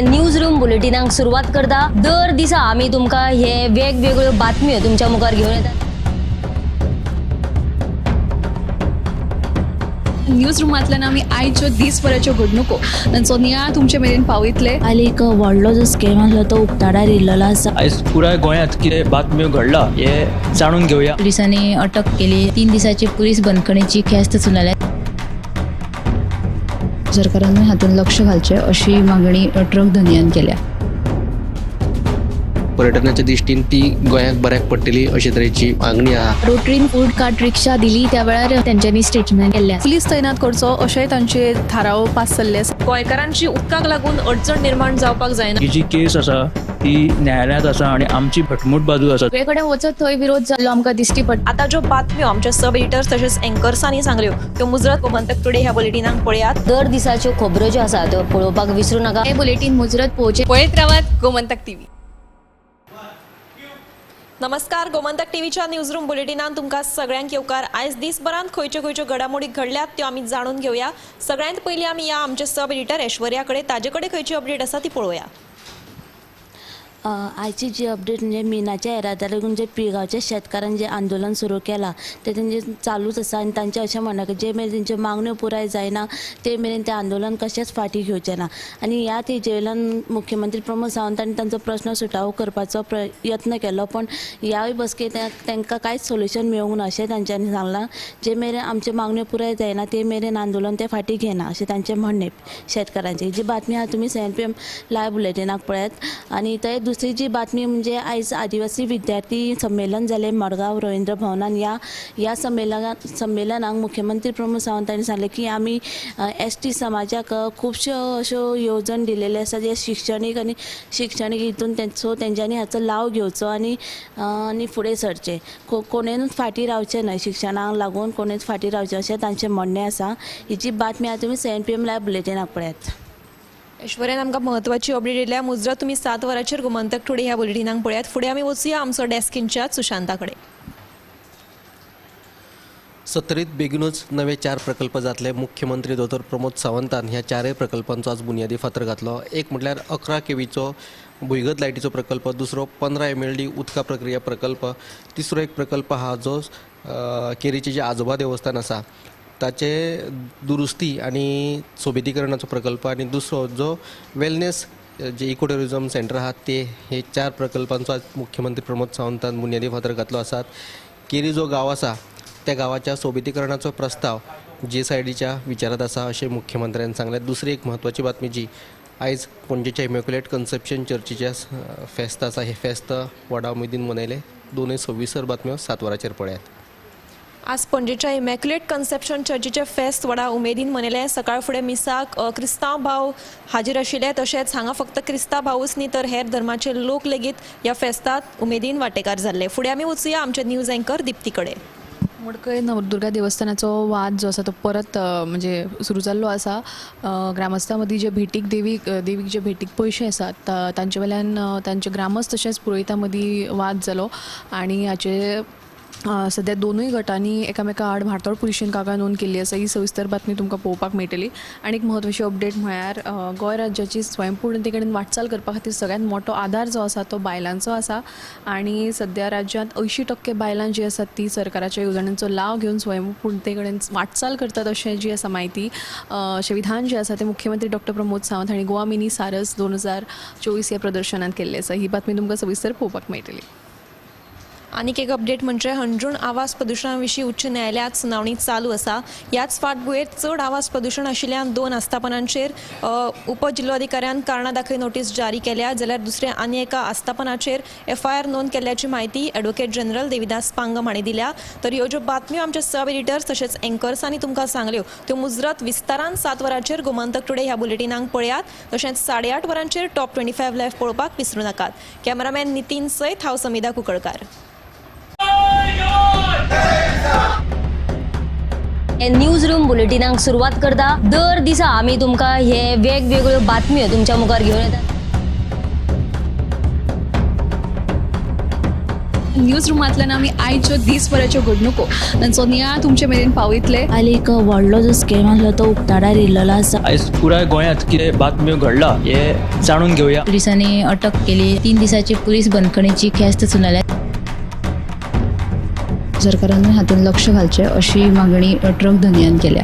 News room बुलेटिनाक सुरवात करता. दर दिसा आमी तुमकां हे वेगवेगळ्यो बातम्यो तुमच्या मुखार घेवन येतात. न्यूज रुमांतल्यान आमी आयच्यो दीसभराच्यो घडणुको तांचो नियाळ तुमचे मेरेन पावयतले. काल एक व्हडलो जो स्कॅम आसलो तो उक्ताडार येयल्लो आसा. आयज पुराय गोंयांत कितें बातम्यो घडला हे जाणून घेवया. पुलिसांनी अटक केली. 3 दिसाची पुलीस बंदखणीची ख्यास्त सुनायल्या. सरकारानूय हातूंत लक्ष घालचें अशी मागणी ट्रक धनयान केल्या. पर्यटनाच्या दृश्टीन ती गोंयाक बऱ्याक पडटली अशे तरेची मागणी आहा. रोटरीन फूड कार्ट रिक्षा दिली त्या वेळार तेंच्यांनी स्टेटमेंट केल्लें. पुलीस तैनात करचो अशेंय तांचे थाराव पास जाल्ले आसा. गोंयकारांची उदकाक लागून अडचण निर्माण जावपाक जायना. ही जी केस आसा ती न्यायालयांत आसा आनी आमची घटमूट बाजू आसा. सगळे कडेन वचत थंय विरोध जाल्लो आमकां दिश्टी पडटा. आतां ज्यो बातम्यो आमच्या सब एडिटर्स तशेंच एंकर्सांनी सांगल्यो त्यो मुजरत गोमंतक टुडे ह्या बुलेटिनाक पळयात. दर दिसाच्यो खबरो ज्यो आसा त्यो पळोवपाक विसरूं नाका. हे बुलेटीन मुजरत पळोवचें. पळयत रावात गोमंतक टीव्ही. नमस्कार, गोमंतक टीव्हीच्या न्यूज रूम बुलेटिनान तुमकां सगळ्यांक येवकार. आयज दीसभरांत खंयच्यो खंयच्यो घडामोडी घडल्यात त्यो आमी जाणून घेवया. सगळ्यांत पयलीं आमी या आमचे सब एडिटर ऐश्वर्या कडेन, ताजे कडेन खंयची अपडेट आसा ती पळोवया. आयची जी अपडेट म्हणजे मिनाच्या येरादारीक जे पिळगांवच्या शेतकारांनी जें आंदोलन सुरू केलां तें तेंचें चालूच आसा आनी तांचें अशें म्हणणें की जे मेरेन तेंच्यो मागण्यो पुराय जायना ते मेरेन तें आंदोलन कशेंच फाटीं घेवचें ना. आनी ह्या तेजे वयल्यान मुख्यमंत्री प्रमोद सावंत हांणी तांचो प्रश्न सुटावो करपाचो यत्न केलो, पण ह्याय बसकेंत तांकां कांयच सोल्युशन मेळूंक ना अशें तांच्यांनी सांगलां. जे मेरेन आमच्यो मागण्यो पुराय जायना ते मेरेन आंदोलन तें फाटीं घेना अशें तांचें म्हणणें शेतकारांचें. जी बातमी आहा तुमी 7 PM live बुलेटिनाक पळयात. आनी ते दुसरी जी बातमी म्हणजे आयज आदिवासी विद्यार्थी संमेलन जालें मडगांव रवींद्र भवनान. ह्या संमेलनाक मुख्यमंत्री प्रमोद सावंत हांणी सांगलें की आमी एस टी समाजाक खुबश्यो अश्यो येवजण दिलेल्यो आसा जे शिक्षणीक आनी शिक्षणीक हितून सो तेंच्यांनी हाचो लाव घेवचो आनी आनी फुडें सरचें. कोणेनूच फाटीं रावचें न्हय, शिक्षणाक लागून कोणेच फाटीं रावचें अशें तांचें म्हणणें आसा. ही जी बातमी आहा तुमी 7 PM live बुलेटिनाक पळयात. ऐश्वर्यान आमकां म्हत्वाची अपडेट दिल्या. मुजरत तुमी 7 वरांचेर गोमंतक टुडे ह्या बुलेटिनाक पळयात. फुडें आमी वचुया आमचो डेस्क इन्चार्ज सुशांता कडेन. सत्तरीत बेगीनूच नवे 4 प्रकल्प जातले. मुख्यमंत्री दोतोर प्रमोद सावंतान ह्या 4 प्रकल्पांचो आज बुन्यादी फातर घातलो. एक म्हटल्यार 11 केवीचो भुंयगत लायटीचो प्रकल्प, दुसरो 15 MLD उदका प्रक्रिया प्रकल्प, तिसरो एक प्रकल्प आहा जो केरीचे जे आजोबा देवस्थान आसा ताचे दुरुस्ती आनी सोबितीकरणाचो प्रकल्प, आनी दुसरो जो वेलनेस जे इको ट्युरिजम सेंटर आहा ते हे 4 प्रकल्पांचो आज मुख्यमंत्री प्रमोद सावंतान बुन्यादी फातर घातलो आसात. केरी जो गांव आसा त्या गांवाच्या सोबितीकरणाचो प्रस्ताव GSIDच्या विचारात आसा अशें मुख्यमंत्र्यान सांगलें. दुसरी एक म्हत्वाची बातमी जी आयज पणजेच्या इमॅक्युलेट कन्सेप्शन चर्चीच्या फेस्त आसा, हे फेस्त व्हडा उमेदीन मनयलें. दोनूय सविस्तर बातम्यो 7 वरांचेर पळयात. आज पणजेच्या इमॅक्युलेट कन्सेप्शन चर्चीचें फेस्त व्हडा उमेदीन मनयलें. सकाळ फुडें मिसाक क्रिस्तांव भाव हाजीर आशिल्ले. तशेंच हांगा फक्त क्रिस्तांव भावूच न्ही तर हेर धर्माचे लोक लेगीत ह्या फेस्तांत उमेदीन वांटेकार जाल्ले. फुडें आमी वचुया आमचे न्यूज एंकर दिप्ती कडेन. मडकय नवदुर्गा देवस्थानाचो वाद जो आसा तो परत म्हणजे सुरू जाल्लो आसा. ग्रामस्थां मदीं जे भेटीक देवीक जे भेटीक पयशे आसात तांचे वयल्यान तांचे ग्रामस्थ तशेंच पुरोहिता मदीं वाद जालो आनी हाचे सद्या दोनूय गटांनी एकामेका आड म्हार्दोळ पुलिशेन कागाळ नोंद केल्ली आसा. ही सविस्तर बातमी तुमकां पळोवपाक मेळटली. आनी एक म्हत्वाची अपडेट म्हळ्यार गोंय राज्याची स्वयंपूर्णते कडेन वाटचाल करपा खातीर सगळ्यांत मोठो आदार जो आसा तो बायलांचो आसा आनी सद्या राज्यांत 80% बायलां जी आसात ती सरकाराच्या येवजण्यांचो लाव घेवन स्वयंपूर्णते कडेन वाटचाल करतात अशें जी आसा म्हायती अशें विधान जें आसा तें मुख्यमंत्री डॉक्टर प्रमोद सावंत हांणी गोवा मिनी सारस 2024 ह्या प्रदर्शनांत केल्लें आसा. ही बातमी तुमकां सविस्तर पळोवपाक मेळटली. आनीक एक अपडेट म्हणजे हणजूण आवाज प्रदुशणा विशीं उच्च न्यायालयांत सुनावणी चालू आसा. ह्याच फाटभुंयेर चड आवाज प्रदुशण आशिल्ल्यान 2 आस्थापनांचेर उपजिल्लोधिकाऱ्यान कारणां दाखय नोटीस जारी केल्या, जाल्यार दुसऱ्या आनी एका आस्थापनाचेर FIR नोंद केल्ल्याची म्हायती एडवोकेट जनरल देविदास पांगम हांणी दिल्या. तर ह्यो ज्यो बातम्यो आमच्या सब एडिटर्स तशेंच एंकर्सांनी तुमकां सांगल्यो त्यो मुजरत विस्तारान 7 वरांचेर गोमंतक टुडे ह्या बुलेटिनाक पळयात. तशेंच 8:30 वरांचेर टॉप 25 लायव्ह पळोवपाक विसरूं नाकात. कॅमेरामॅन नितीन सयत हांव समिधा कुंकळकार. न्यूज रूम बुलेटिनाक सुरवात करता. दर दिसा आमी तुमकां हे वेगवेगळ्यो बातम्यो तुमच्या मुखार घेवन येतात. न्यूज रुमांतल्यान आमी आयच्यो दीसभराच्यो घडणुको तांचो नियाळ तुमचे मेरेन पावयतले. आनी एक व्हडलो जो स्कॅम आसलो तो उक्ताडार येयल्लो आसा. आयज पुराय गोंयांत कितें बातम्यो घडला हे जाणून घेवया. पुलिसांनी अटक केली. 3 दिसाची पुलीस बंदखणीची ख्यास्त सुनायल्या. सरकारान हातूंत लक्ष घालचें अशी मागणी ट्रक धनयान केल्या.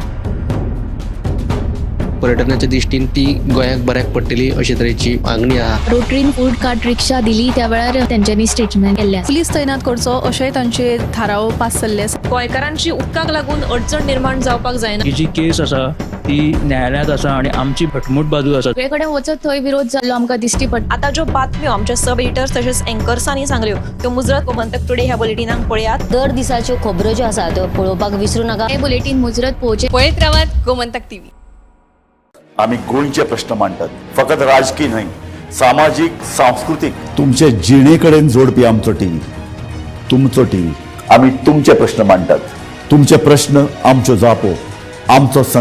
पर्यटनाच्या दृश्टीन ती गोंयाक बऱ्याक पडटली अशे तरेची मागणी आहा. रोटरीन फूड कार्ट रिक्षा दिली त्या वेळार तेंच्यांनी स्टेटमेंट केल्लें आसा. पुलीस तैनात करचो अशेंय तांचे थाराव पास जाल्ले आसा. गोंयकारांची उदकाक लागून अडचण निर्माण जावपाक जायना. ही जी केस आसा ती न्यायालयांत आसा आनी आमची घटमूट बाजू आसा. सगळे कडेन वचत थंय विरोध जाल्लो आमकां दिश्टी पडटा. आतां ज्यो बातम्यो आमच्या सब एडिटर्स तशेंच एंकर्सांनी सांगल्यो त्यो मुजरत गोमंतक टुडे ह्या बुलेटिनाक पळयात. दर दिसाच्यो खबरो ज्यो आसा त्यो पळोवपाक विसरू नाका. हे बुलेटीन मुजरत पळोवचें. पळयत रावात गोमंतक टीव्ही. आम्ही गोंयचे प्रश्न मांडटात, फकत राजकीय न्हय, सामाजीक, सांस्कृतीक, तुमचे जिणेकडेन जोडपी आमचो टीव्ही, तुमचो टीव्ही. आम्ही तुमचे प्रश्न मांडटात, तुमचे प्रश्न आमच्यो जापो, आमचो संघर्श.